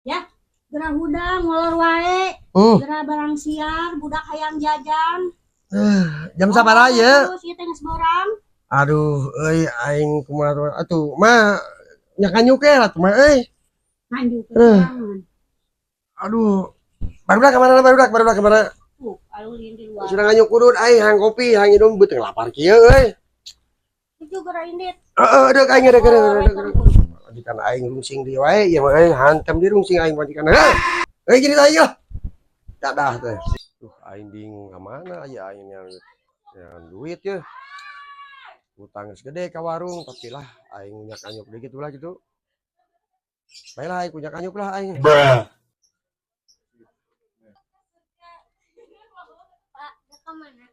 Ya, gerah hudang ngolor wae. Gerah barang siang, budak hayang jajan. Jam sabaraha ieu? Terus ieu teh geus borang. Aduh, euy, aing kumaha atuh mah nya kanyuk ge lah tuh mah euy. Nganjuk Eh. Aduh. Barudak kemana, barudak, barudak kemana? Tuh, alulin di luar. Sudah nganyuk kudut aing hayang kopi, hayang minum beuteung lapar kieu euy. Itu gerah indit. Heeh, deuk aing, deuk, deuk, deuk, deuk. Majikan aing rungsing di wae, ieu mah euy, hantem di rungsing aing majikan. Heh. Euy, gini aing lah. Dadah teh. Duh, aing bingung ka mana ya aing yang duit ya. Utang geus gede ka warung, tapi lah aing nyak anyuk deui gitu lah gitu. Baiklah aing kunyak anyuk lah aing. Pak, ke mana?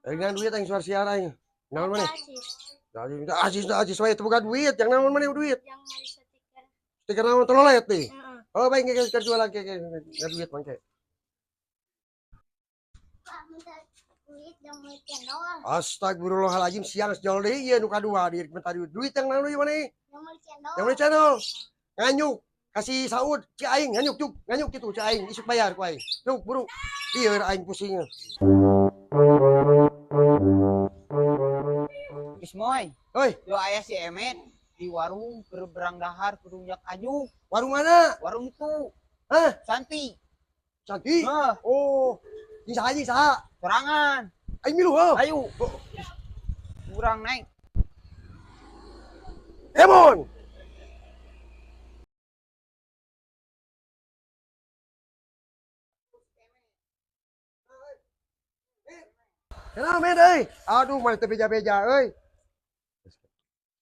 Aing duit aing suar siar aing. Naon maneh? Asis. Nah, minta asis asis wae teu boga duit, yang naon maneh duit? Yang mau stiker. Stiker naon telolet nih. Heeh. Oh, baik ge keur jualan ke ke duit mangke. Pak, minta duit yang mau channel. Astagfirullahaladzim, siang sejol deui ieu nu kadua di minta duit. Duit yang naon ieu maneh? Yang mau channel. Yang mana channel? Nganyuk kasih Saud ci aing nganyuk juk nganyuk gitu ci aing isuk bayar ku aing. Juk buru. Ieu aing pusing. Ismoy, Oi, yo aya si Emet di warung keur berang dahar kudu nyak anyuk. Warung mana? Warung itu. Hah? Santi. Santi. Heh, Oh, jeung saha, jeung saha? Sorangan. Aing milu heuh. Ayo. Kurang naik. Emon. Kenal men euy. Aduh, mana teu beja-beja euy.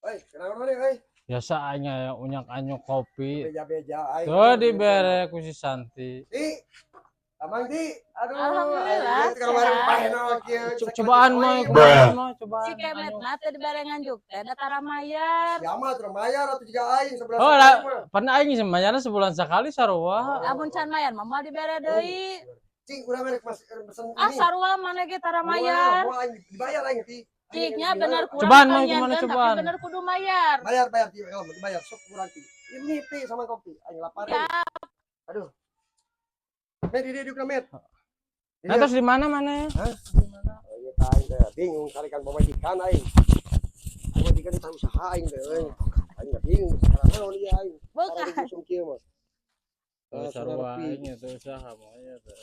Euy, kenal mana euy? Biasa aing aya unyak anyuk kopi. Beja-beja aing. Tuh dibere ku si Santi. Di. Amang di. Aduh. Alhamdulillah, aing ka warung sehat. paheno kieu. Cobaan mah, cobaan mah, cobaan. Si Kemet mah teu dibere nganjuk teh da tara mayar. Siapa teu mayar atuh jiga aing sebelah. Oh, lah, pernah aing sih mayarna sebulan sekali sarua. Amun can mayar mah moal dibere deui. Cing, urang merek mas pesen Ah, ini. sarua maneh ge tara mayar. Moal aing dibayar aing ti. Ciknya bener kurang Cobaan mah gimana, panjangkeun, tapi cobaan? Bener kudu mayar. Bayar, bayar ti, kalau bayar sok kurang ti. Ini ti sama kopi. Aing lapar. Ya. Aduh. Met, di diuk met. Nah, terus di mana mana? Hah? Oh, iya, aing teh bingung carikan pamajikan aing. Pamajikan itu usaha aing teh euy. Aing teh bingung sekarang naon ieu aing. Bukan. Usum kieu mah. Oh, Ah, sarua sudah aing itu usaha mah ya teh.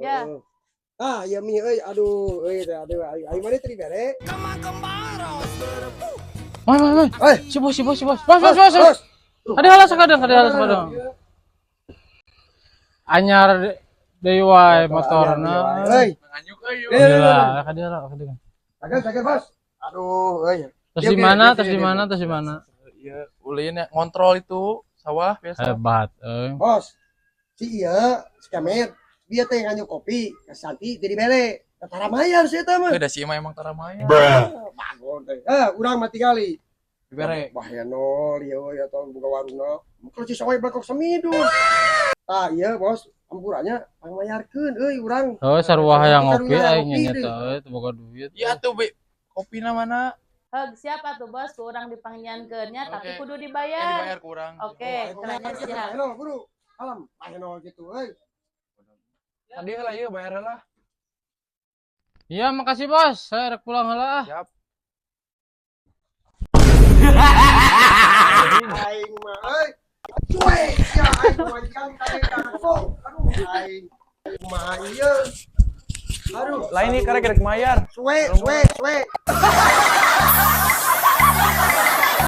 Ya. Heeh. Ah, iya mi euy, aduh euy teh aduh aing aing mana teh dibere? Moy, moy, moy. Eh, Si bos, si bos, si bos. Bos, bos, bos. Bos. Ada halas sakadeng, ada halas sakadeng. Anyar deui wae motorna. Euy, Gila, kadieu lah, kadieu. sager sager bos. Aduh euy. Terus Iya, di mana? iya, Terus iya, di iya. mana? Terus di mana? Iya, ulin ya ngontrol itu sawah biasa. Hebat, euy. Bos. Si ieu, si Kemet, dia teh nganyuk kopi ke Santi jadi bere. Tara mayar sih eta mah. Eh, da si Ima emang tara mayar. Bagus teh. Eh, urang mati kali. Dibere. Wah, ya nol, ieu ya tong buka warungna. Kalau si sawai belakang semidun. Ah, iya bos, ampurannya pangmayarkeun euy urang. Oh, sarua hayang ngopi Sarua aing ngopi nya deui. teh euy, teu boga duit. Iya tuh, Be. Kopina mana? Heug, siapa tuh bos ku urang dipangnyieunkeun nya, tapi Oke. kudu Ya, dibayar. dibayar kurang. Oke, keranya siap. Pahenol, buru. Alam, pahenol gitu euy. Tadi lah iya bayar lah. Iya, makasih bos. Saya rek pulang heula ah. Siap. Aing mah euy. Cuek sia aing majikan kade kangkung. Aduh aing. Kumaha ieu? Aduh, Lain nih karek rek mayar. suwe suwe suwe.